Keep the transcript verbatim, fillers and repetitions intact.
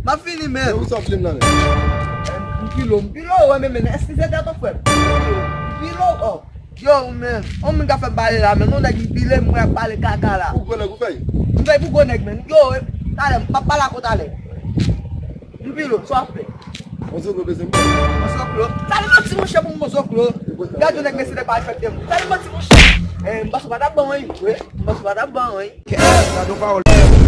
M ap fini, men. Ou sa flim nan, men. M pilo, m pilo, wè, men, men, eskize tèt ou, frè. M pilo, oh. Yo, men, yon moun ka fè m pale la, men, yon nèg m pile, m wè ap pale kaka la. Ou gwo nèg ou fèy? M fèy pou gwo nèg, men. Yo, talè, m ap pale ak ou talè. M pilo, sa w ap fè? Yon zoklo bezwen m. Yon zoklo? Talè manti, monchè, pou m bon zoklo. Gad yon nèg mesye pa respèkte m. Talè manti, monchè. Eh, m panse w pa t ap ban mwen, wi. M panse w pa t ap ban mwen. Kè, gad yon pawòl.